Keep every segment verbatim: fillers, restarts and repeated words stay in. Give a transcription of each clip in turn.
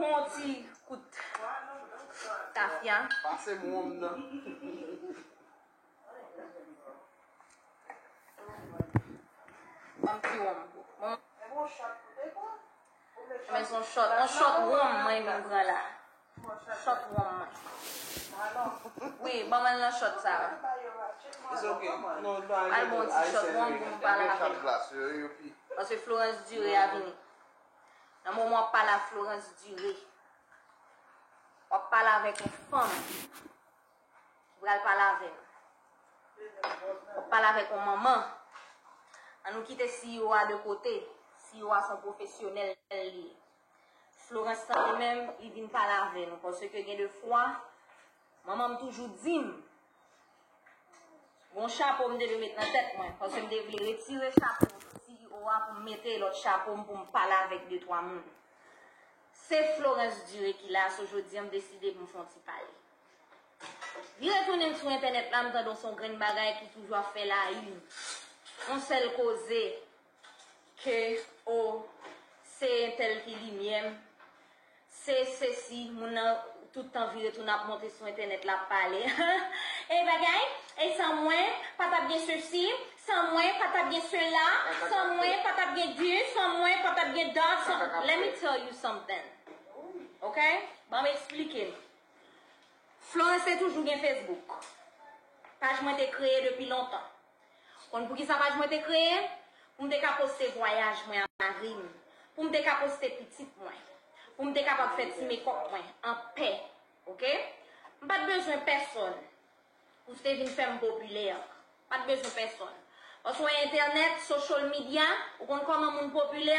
Yon ti kout tafya. Pase m wonm nan. Yon ti wonm. Bon. Men se yon shot, yon shot wonm mwen vin pran la. Shot wonm mwen. Wi, ban mwen nan shot sa. It's okay. Non, non, al bon ti shot wonm pou m pale avè l. Paske Florence Duré a vini. Nan moman w ap pale a Florence Duré, w ap pale avèk yon fanm ki pral pale avè nou. W ap pale avèk yon manman. Ann nou kite C E O a de kote. C E O a se yon pwofesyonèl li ye. Florence lan li menm, li vin pale avè nou. Paske gen de fwa, manman m toujou di m, gon chapo m te dwe met nan tèt mwen, paske m te vle retire chapo C E O a pou m mete lòt chapo m pou m pale avèk de twa moun. Se Florence Duré ki la, so jodi a m deside pou m fè yon ti pale. Vire tounen m sou entènèt la, m tande yon grenn bagay ki toujou ap fè la une. Yon sèl koze ke, o, se entèl ki limyè m. Se, se si, moun nan tout tan vire tounen ap monte sou entènèt la ap pale. E bagay, e san mwen, pa t ap gen sesi, san mwen, pa t ap gen sela, san mwen, pa t ap gen dis, san mwen, pa t ap gen dat, san, let me tell you something. Ok? Ban m eksplike nou. Florence te toujou gen Facebook. Paj mwen te kreye depi lontan. Konn poukisa paj mwen te kreye? Pou m te ka poste vwayaj mwen a mari m. Pou m te ka poste pitit mwen. Pou m te kapab fè ti mekòp mwen an pè. Ok? M pa t bezwen pèsonn pou te vin fè m popilè. Pa t bezwen pèsonn. Paske entènèt, social media, ou konn kòman moun popilè,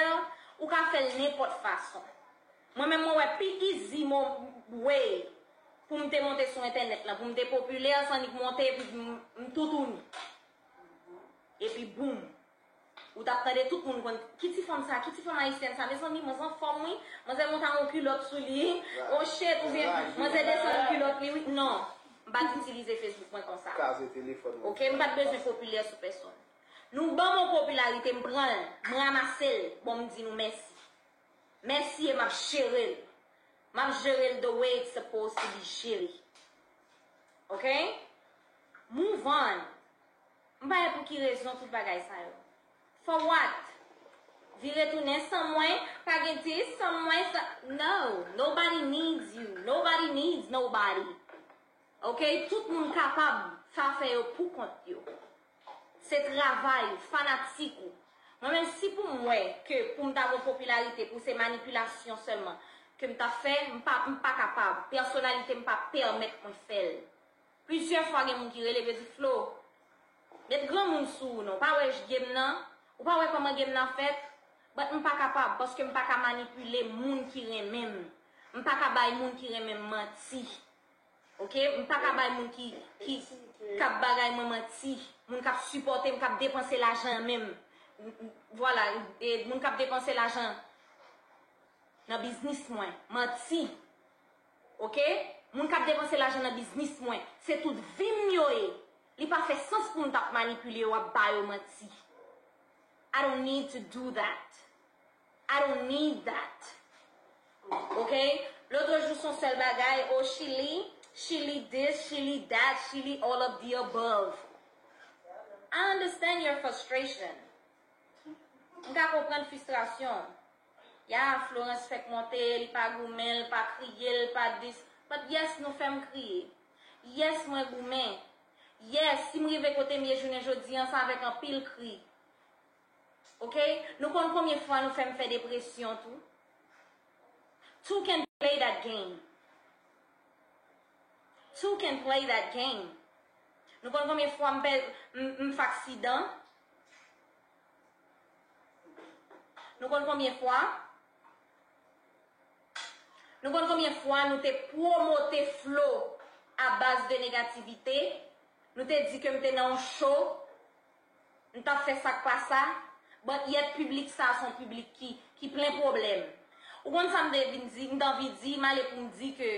ou ka fè l nenpòt fason. Mwen menm, mwen wè pi easy mo-, way pou m te monte sou entènèt lan, pou m te popilè, se annik monte epi m, m toutouni. Epi boum. Ou t ap tande tout moun konn, "Ki ti fanm sa? Ki ti fanm ayisyèn sa?" Mezanmi, manzè anfòm wi. Manzè monte a yon kilòt sou li. Oh shit, oubyen manzè desann yon kilòt li wi. Non. M pa t itilize Facebook mwen konsa. Kaze telefòn mwen. Ok, m pa t bezwen popilè sou pèsonn. Nou ban m yon popilarite, m pran l, m ranmase l, bon, m di nou mèsi. Mèsi e m ap jere l. M ap jere l the way it's supposed to be jere. Ok? Move on. M pa wè pou ki rezon tout bagay sa yo. For what? Vire tounen san mwen, pa gen dis, san mwen, san, no. Nobody needs you. Nobody needs nobody. Ok? Tout moun kapab fè afè yo pou kont yo. Se travay ou, fanatik ou. Mwen menm, si pou m wè ke pou m ta gen popilarite, pou se manipilasyon sèlman ke m t ap fè, m pa, m pa kapab. Pèsonalite m pa pèmèt mwen fè l. Plizyè fwa gen moun ki rele m, yo di, "Flo, met granmoun sou ou non. Ou pa wè game nan? Ou pa wè kòman game nan fèt?" But m pa kapab, paske m pa ka manipile moun ki renmen m. M pa ka bay moun ki renmen m manti. Ok? M pa ka bay moun ki, ki, k ap bagay mwen manti. Moun k ap sipòte m, k ap depanse lajan men m. M, m, vwala, e moun k ap depanse lajan nan biznis mwen. Manti. Ok? Moun k ap depanse lajan nan biznis mwen. Se tout vi m yo ye. Li pa fè sans pou m t ap manipile yo, ap ba yo manti. I don't need to do that. I don't need that. Ok? Lòt jou, se yon sèl bagay, oh, Chili, Chili this, Chili that, Chili all of the above. I understand your frustration. M ka konprann fristrasyon. Ya, Florence fèk monte, li pa goumen, li pa kriye, li pa dis. But yes, nou fè m kriye. Yes, mwen goumen. Yes, si m rive kote m ye jounen jodi an, se avèk anpil kri. Ok? Nou konn konbyen fwa nou fè m fè depresyon tou? Two can play that game. Two can play that game. Nou konn konbyen fwa m pè, m, m fè aksidan? Nou konn konbyen fwa? Nou konn konbyen fwa nou te pwomote Flo a baz de negativite? Nou te di ke m te nan yon show, m t ap fè sa k pa sa, but yet piblik sa a se yon piblik ki, ki plen pwoblèm. Ou konn sa m te vin di, m t anvi di, m ale pou m di ke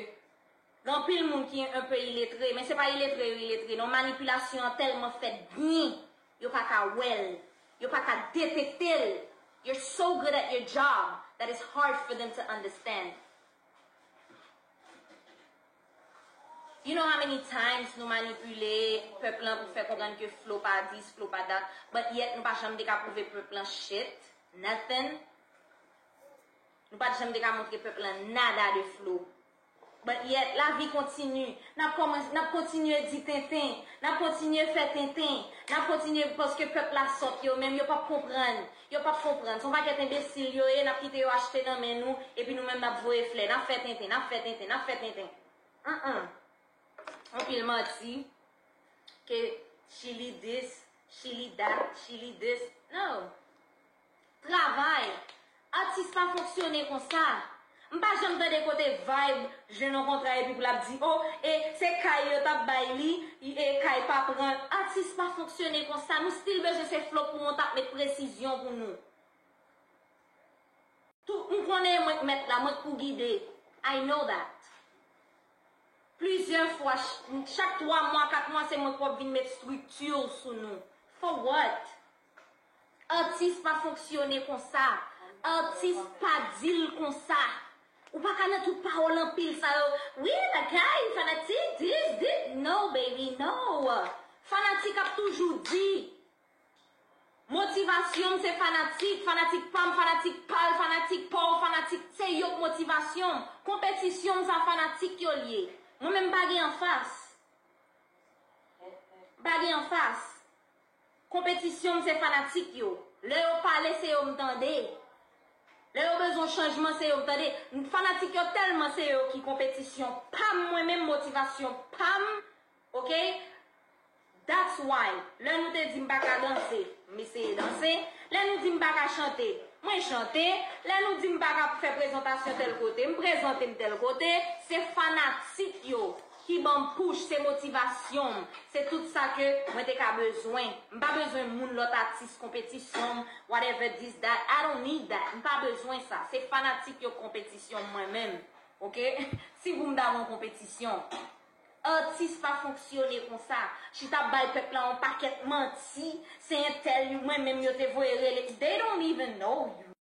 gen anpil moun ki un peu iletre, men se pa iletre yo iletre, non, manipilasyon an tèlman fèt byen, yo pa ka wè l, yo pa ka detekte l. You're so good at your job that it's hard for them to understand. You know how many times nou manipile pèp lan pou fè konprann ke Flo pa this, Flo pa that, but yet nou pa janm te ka pwouve pèp lan shit, nothing. Nou pa t janm te ka montre pèp lan nada de Flo. But yet, lavi kontinye. N ap kòmanse, n ap kontinye di tenten. N ap kontinye fè tenten. N ap kontinye paske pèp la sòt yo menm, yo p ap konprann. Yo p ap konprann. Se yon pakèt enbesil yo ye, n ap kite yo achte nan men nou, epi nou menm n ap voye flè. N ap fè tenten, n ap fè tenten, n ap fè tenten. An-an. Anpil manti. Ke Chili this, Chili that, Chili this. No. Travay. Atis pa fonksyone konsa. M pa janm tande kote Vibe jwenn yon kontra epi pou l ap di, oh, e se kay yo t ap bay li, e kay pa pran. Atis pa fonksyone konsa. Nou still bezwen se Flo pou mwen t ap met presizyon pou nou. Tou, m konnen e mwen k mèt la, mwen k pou gide. I know that. Plizyè fwa, ch-, chak twa mwa, kat mwa, se mwen k ap vin met estrikti sou nou. For what? Atis pa fonksyone konsa. Atis pa deal konsa. Ou pa ka nan tout pawòl anpil sa yo. Wi, lakay, fanatik, this, this. No, baby, no. Fanatik ap toujou di. Motivasyon m se fanatik, fanatik pa m, fanatik pa l, fanatik pa w, fanatik, se yo k motivasyon m. Konpetisyon m sa fanatik yo l ye. Mwen menm m pa gen anfas. M pa gen anfas. Konpetisyon m se fanatik yo. Lè yo pale se yo m tande. Lè yo bezwen chanjman se yo m tande. Fanatik yo tèlman se yo ki konpetisyon pa m, mwen menm motivasyon pa m. Ok? That's why, lè nou te di m pa ka danse, m eseye danse. Lè nou di m pa ka chante, mwen chante. Lè nou di m pa ka fè prezantasyon tèl kote, m prezante m tèl kote. Se fanatik yo ki ban m push, se motivasyon m. Se tout sa ke mwen te ka bezwen. M pa bezwen moun lòt atis konpetisyon m, whatever this, that. I don't need that. M pa bezwen sa. Se fanatik yo konpetisyon m mwen menm. Ok? Si pou m ta gon konpetisyon. Atis pa fonksyone konsa. Chita bay pèp la yon pakèt manti. Se entèl, mwen menm yo te voye rele. They don't even know you.